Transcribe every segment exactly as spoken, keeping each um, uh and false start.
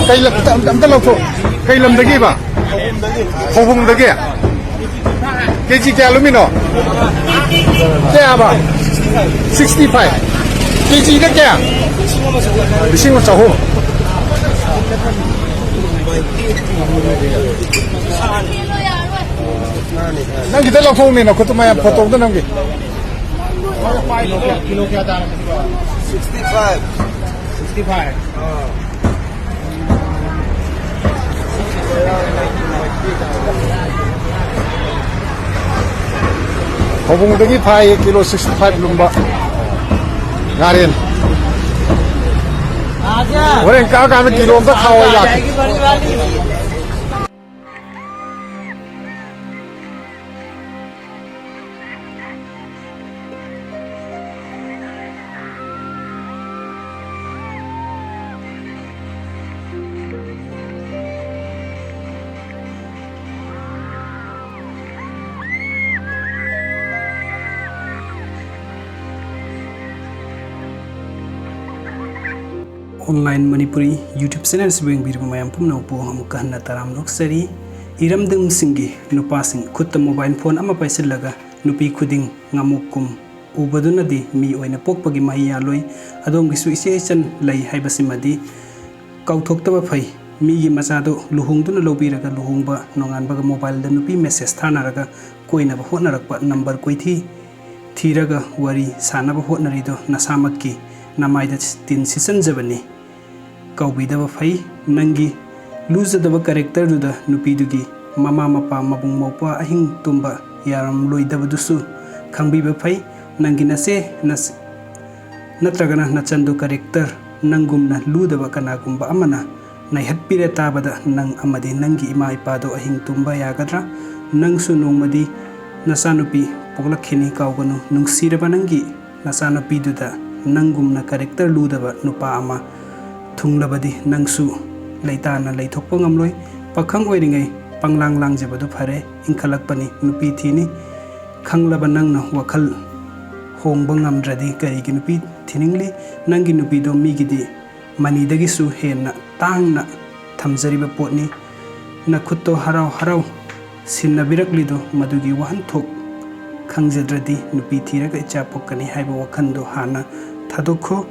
ꯀꯩ ꯂꯝ, ꯑꯝꯇ, ꯑꯝꯇ ꯂꯧꯊꯣꯛ꯫ ꯀꯩ ꯂꯝꯗꯒꯤꯕ? ꯍꯧꯕꯨꯡꯗꯒꯤ꯫ ꯀꯦꯖꯤ ꯀꯌꯥ ꯂꯨꯝꯃꯤꯅꯣ? ꯀꯌꯥꯕ? Sixty five. ꯀꯦꯖꯤꯗ ꯀꯌꯥ? ꯂꯤꯁꯤꯡ ꯑꯃ ꯆꯍꯨꯝ꯫ ꯅꯪ ꯈꯤꯇ ꯂꯧꯊꯣꯛꯎꯅꯦ, ꯅꯈꯨꯠꯇꯨ ꯃꯌꯥꯝ ꯐꯣꯇꯣꯗ ꯅꯝꯒꯦ꯫ ꯀꯤꯂꯣ ꯀꯌꯥ ꯇꯥꯔꯒꯦ? Sixty five. Sixty five. ꯍꯧꯕꯨꯡꯗꯒꯤ ꯐꯥꯏꯌꯦ, ꯀꯤꯂꯣ ꯁꯤꯛꯁꯇꯤ ꯐꯥꯏꯚ ꯂꯨꯝꯕ ꯉꯥꯔꯦꯟ꯫ ꯍꯣꯔꯦꯟ ꯀꯛꯑꯀꯥꯟꯗ ꯀꯤꯂꯣ ꯑꯝꯇ ꯈꯥꯛꯑꯣ, ꯂꯥꯛꯀꯦ꯫ Online Manipuri YouTube channel ꯑꯁꯤꯕꯨ ꯌꯦꯡꯕꯤꯔꯤꯕ ꯃꯌꯥꯝ ꯄꯨꯝꯅꯃꯛꯄꯨ ꯑꯃꯨꯛꯀ ꯍꯟꯅ ꯇꯔꯥꯝꯅ ꯑꯣꯛꯆꯔꯤ꯫ ꯏꯔꯝꯗꯝꯁꯤꯡꯒꯤ ꯅꯨꯄꯥꯁꯤꯡ ꯈꯨꯠꯇ mobile phone ꯑꯃ ꯄꯥꯏꯁꯤꯜꯂꯒ ꯅꯨꯄꯤ ꯈꯨꯗꯤꯡ ꯉꯥꯃꯨꯛ ꯀꯨꯝ ꯎꯕꯗꯨꯅꯗꯤ ꯃꯤ ꯑꯣꯏꯅ ꯄꯣꯛꯄꯒꯤ ꯃꯍꯩ ꯌꯥꯜꯂꯣꯏ꯫ ꯑꯗꯣꯝꯒꯤꯁꯨ ꯏꯆꯦ ꯏꯆꯟ ꯂꯩ ꯍꯥꯏꯕꯁꯤꯃꯗꯤ ꯀꯥꯎꯊꯣꯛꯇꯕ ꯐꯩ꯫ ꯃꯤꯒꯤ ꯃꯆꯥꯗꯨ ꯂꯨꯍꯣꯡꯗꯨꯅ ꯂꯧꯕꯤꯔꯒ ꯂꯨꯍꯣꯡꯕ ꯅꯣꯡꯉꯥꯟꯕꯒ mobileꯗ ꯅꯨꯄꯤ message ꯊꯥꯅꯔꯒ ꯀꯣꯏꯅꯕ ꯍꯣꯠꯅꯔꯛꯄ, number ꯀꯣꯏꯊꯤ ꯊꯤꯔꯒ ꯋꯥꯔꯤ ꯁꯥꯅꯕ ꯍꯣꯠꯅꯔꯤꯗꯣ ꯅꯁꯥꯃꯛꯀꯤ ꯅꯃꯥꯏꯗ ꯇꯤꯟ ꯁꯤꯠꯆꯟꯖꯕꯅꯤ꯫ ꯀꯥꯎꯕꯤꯗꯕ ꯐꯩ꯫ ꯅꯪꯒꯤ ꯂꯨꯖꯗꯕ characterꯗꯨꯗ ꯅꯨꯄꯤꯗꯨꯒꯤ ꯃꯃꯥ ꯃꯄꯥ ꯃꯕꯨꯡ ꯃꯧꯄ꯭ꯋꯥ ꯑꯍꯤꯡ ꯇꯨꯝꯕ ꯌꯥꯔꯝꯂꯣꯏꯗꯕꯗꯨꯁꯨ ꯈꯪꯕꯤꯕ ꯐꯩ꯫ ꯅꯪꯒꯤ ꯅꯆꯦ ꯅꯆ-, ꯅꯠꯇ꯭ꯔꯒꯅ ꯅꯆꯟꯗꯨ character ꯅꯪꯒꯨꯝꯅ ꯂꯨꯗꯕ ꯀꯅꯥꯒꯨꯝꯕ ꯑꯃꯅ ꯅꯩꯍꯠꯄꯤꯔꯦ ꯇꯥꯕꯗ ꯅꯪ ꯑꯃꯗꯤ ꯅꯪꯒꯤ ꯏꯃꯥ ꯏꯄꯥꯗꯨ ꯑꯍꯤꯡ ꯇꯨꯝꯕ ꯌꯥꯒꯗ꯭ꯔꯥ? ꯅꯪꯁꯨ ꯅꯣꯡꯃꯗꯤ ꯅꯆꯥꯅꯨꯄꯤ ꯄꯣꯛꯂꯛꯈꯤꯅꯤ, ꯀꯥꯎꯒꯅꯨ꯫ ꯅꯨꯡꯁꯤꯔꯕ ꯅꯪꯒꯤ ꯅꯆꯥꯅꯨꯄꯤꯗꯨꯗ ꯅꯪꯒꯨꯝꯅ character ꯂꯨꯗꯕ ꯅꯨꯄꯥ ꯑꯃ ꯊꯨꯡꯂꯕꯗꯤ ꯅꯪꯁꯨ ꯂꯩꯇꯥꯅ ꯂꯩꯊꯣꯛꯄ ꯉꯝꯂꯣꯏ꯫ ꯄꯥꯈꯪ ꯑꯣꯏꯔꯤꯉꯩ ꯄꯪꯂꯥꯡ ꯂꯥꯡꯖꯕꯗꯨ ꯐꯔꯦ, ꯏꯟꯈꯠꯂꯛꯄꯅꯤ ꯅꯨꯄꯤ ꯊꯤꯅꯤ ꯈꯪꯂꯕ ꯅꯪꯅ ꯋꯥꯈꯜ ꯍꯣꯡꯕ ꯉꯝꯗ꯭ꯔꯗꯤ ꯀꯔꯤꯒꯤ ꯅꯨꯄꯤ ꯊꯤꯅꯤꯡꯂꯤ? ꯅꯪꯒꯤ ꯅꯨꯄꯤꯗꯣ ꯃꯤꯒꯤꯗꯤ ꯃꯅꯤꯗꯒꯤꯁꯨ ꯍꯦꯟꯅ ꯇꯥꯡꯅ ꯊꯝꯖꯔꯤꯕ ꯄꯣꯠꯅꯤ꯫ ꯅꯈꯨꯠꯇꯣ ꯍꯔꯥꯎ ꯍꯔꯥꯎ ꯁꯤꯟꯅꯕꯤꯔꯛꯂꯤꯗꯣ ꯃꯗꯨꯒꯤ ꯋꯥꯍꯟꯊꯣꯛ ꯈꯪꯖꯗ꯭ꯔꯗꯤ ꯅꯨꯄꯤ ꯊꯤꯔꯒ ꯏꯆꯥ ꯄꯣꯛꯀꯅꯤ ꯍꯥꯏꯕ ꯋꯥꯈꯜꯗꯣ ꯍꯥꯟꯅ ꯊꯥꯗꯣꯛꯈꯣ꯫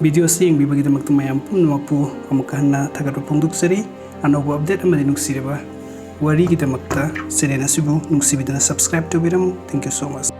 ꯚꯤꯗꯤꯑꯣ ꯑꯁꯤ ꯌꯦꯡꯕꯤꯕꯒꯤꯗꯃꯛꯇ ꯃꯌꯥꯝ ꯄꯨꯝꯅꯃꯛꯄꯨ ꯑꯃꯨꯛꯀ ꯍꯟꯅ ꯊꯥꯒꯠꯄ ꯐꯣꯡꯗꯣꯛꯆꯔꯤ꯫ ꯑꯅꯧꯕ ꯑꯞꯗꯦꯠ ꯑꯃꯗꯤ ꯅꯨꯡꯁꯤꯔꯕ ꯋꯥꯔꯤꯒꯤꯗꯃꯛꯇ ꯆꯦꯅꯦꯜ ꯑꯁꯤꯕꯨ ꯅꯨꯡꯁꯤꯕꯤꯗꯨꯅ subscribe ꯇꯧꯕꯤꯔꯝꯃꯨ꯫ Thank you so much꯫